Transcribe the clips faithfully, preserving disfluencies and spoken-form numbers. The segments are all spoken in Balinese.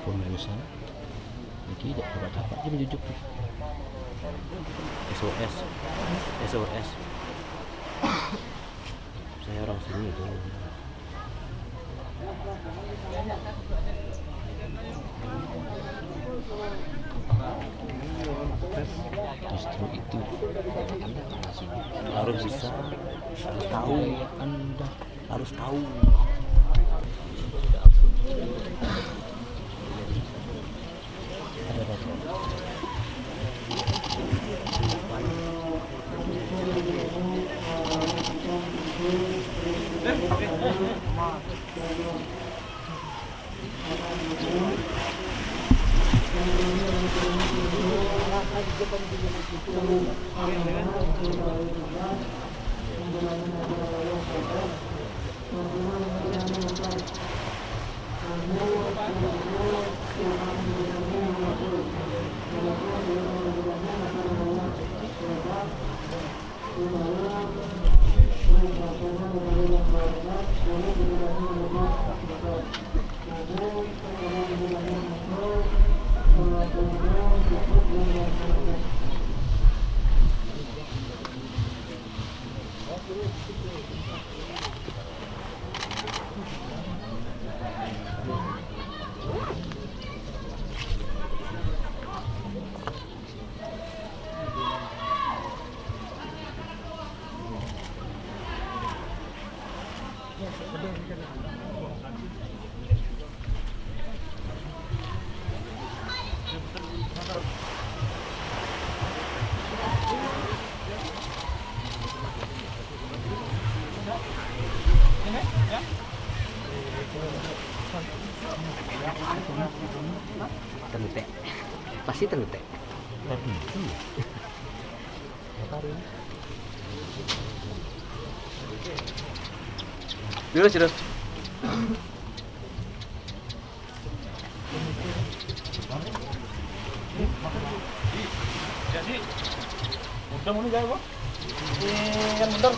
Pemeriksaan ini tidak dapat dapat dia menjujuk. S O S, S O S. Saya orang sini itu. Justru itu harus bisa, harus tahu, Anda harus tahu. Tengte. Pasti tengte. Tapi itu. Terus, terus. Jadi, udah mau nih, Bos. Ini kan bentar.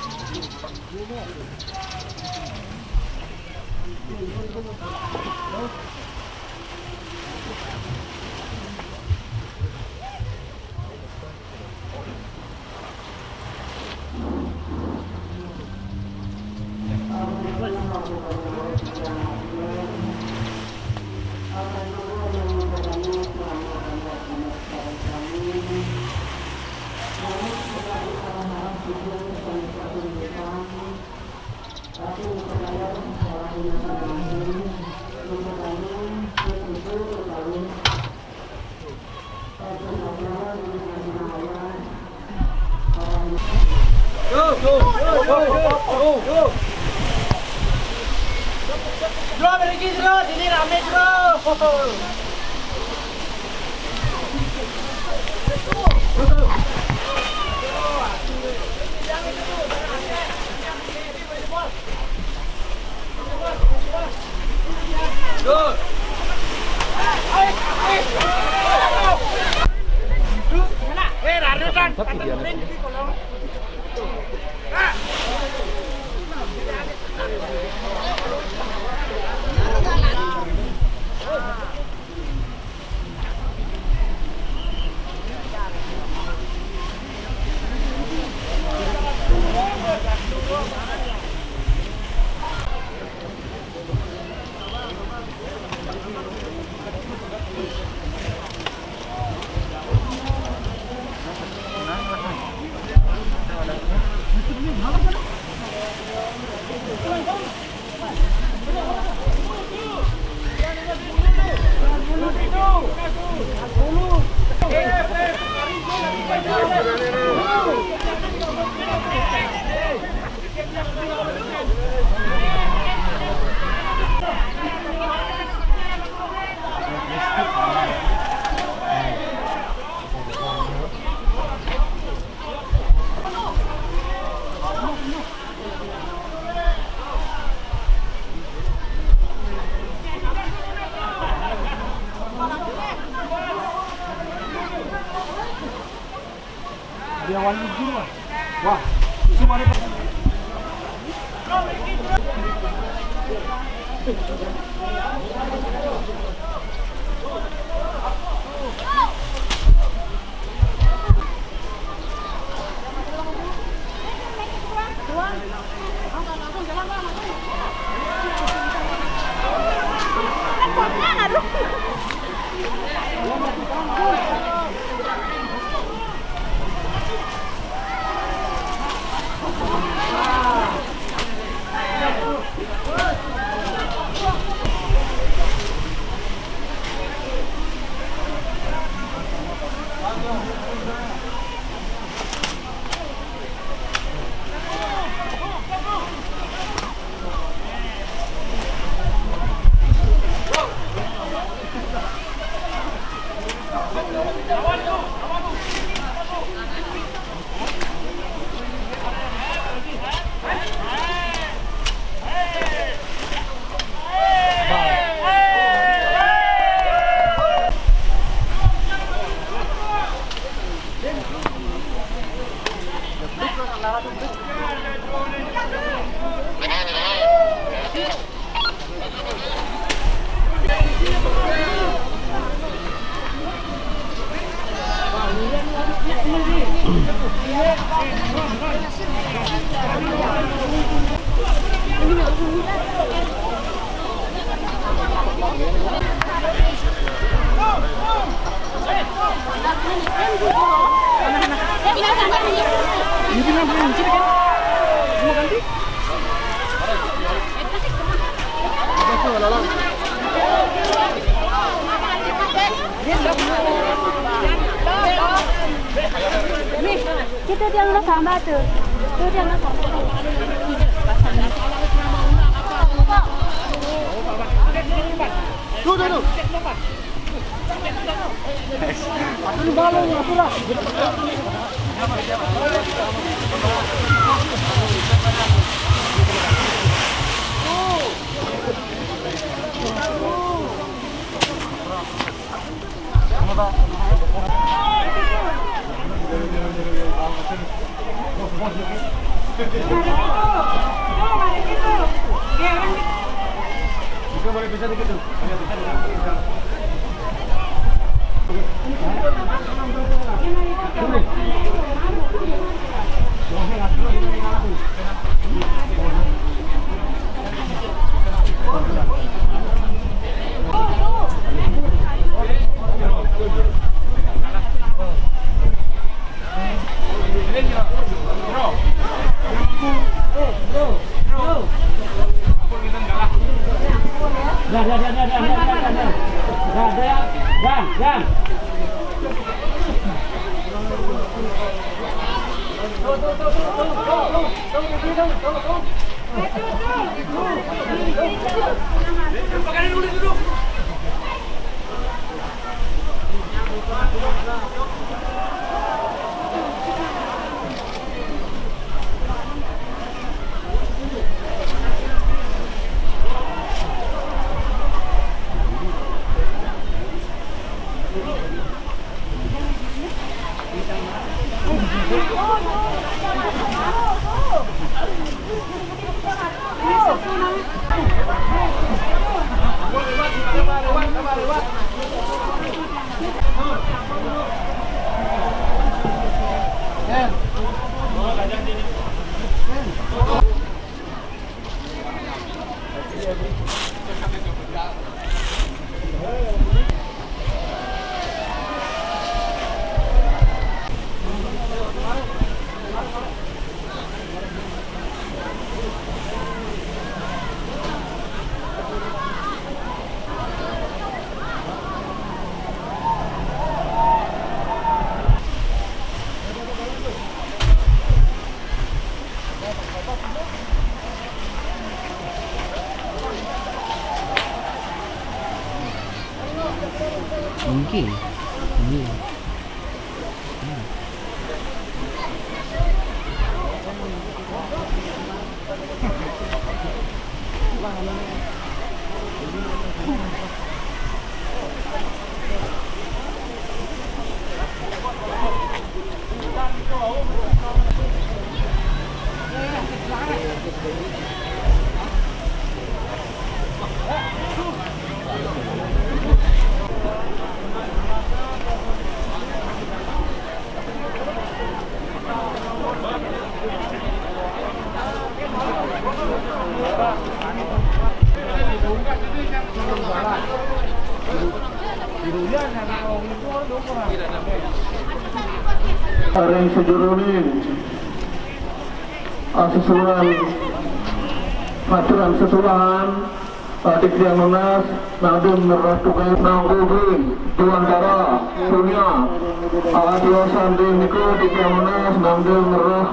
Bro, berhenti, bro. Sini rame, bro. Dia wali gini, Mas. Wah, cuma ada. Nih, kita tiang lo sama tuh. Tuh tiang lo sama. Tuh, tuh, tuh. Mungkin. Iya. Ring sejeroning, ah, sesulan, aturan sesulan, ah, di tiang nunas, nangdem ngerah tugas nanggugi, tuan dara, dunia, ah, diosan ring niku di tiang nunas, nangdem ngerah.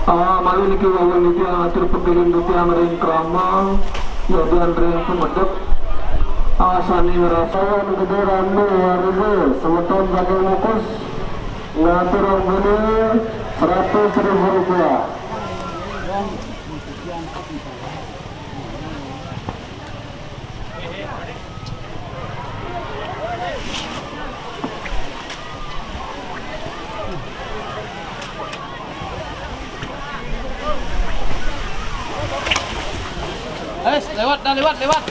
Ah, malih niki wau niki atur pagilin titiang ring krama, yadian ring pamedek. Ah, sane ngrasa gedhe rame warga, semeton bakal ngukus ngatur rembune seratus ribu rupiah. Guys, lewat dah, lewat, lewat.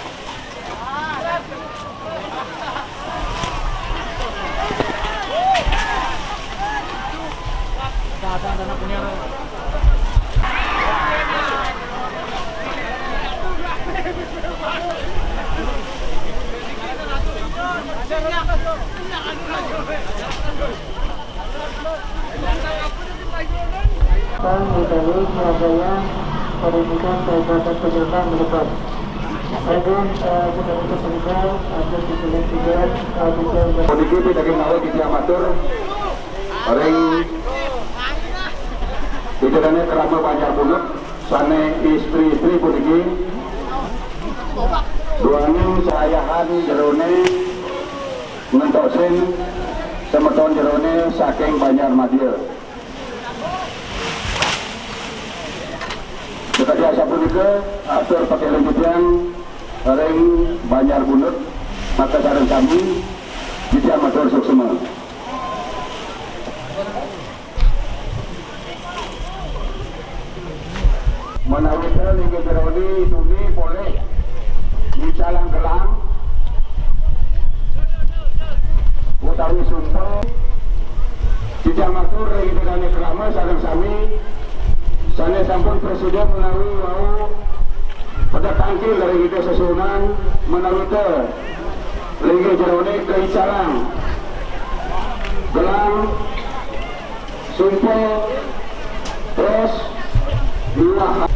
Tang di Bali, Surabaya, pada nikah saya dapat penyandang melepas. Saya, eh, kita minta semoga ada di sini juga, eh, bisa ber- Puniki pidartayang malih titiang matur ring Ida Dane Krama Banjar Bunut sane istri-istri puniki. Duaning sayahan jerone ngentosin semeton jerone saking Banjar Madya. Sakadi asapunika, atur pakelem titiang ring Banjar Bunut, maka sareng sami Titiang matur suksma. Menawi ten inggih Jero Uni tuni polih ngicalang gelang utawi sumpel, titiang matur ring Ida Dane Krama sareng sami sane sampun prasida menawi wau pedek tangkil ring Ida Sesuhunan menawi ten inggih Jero Uni kaicalang gelang sumpel, terus miwah.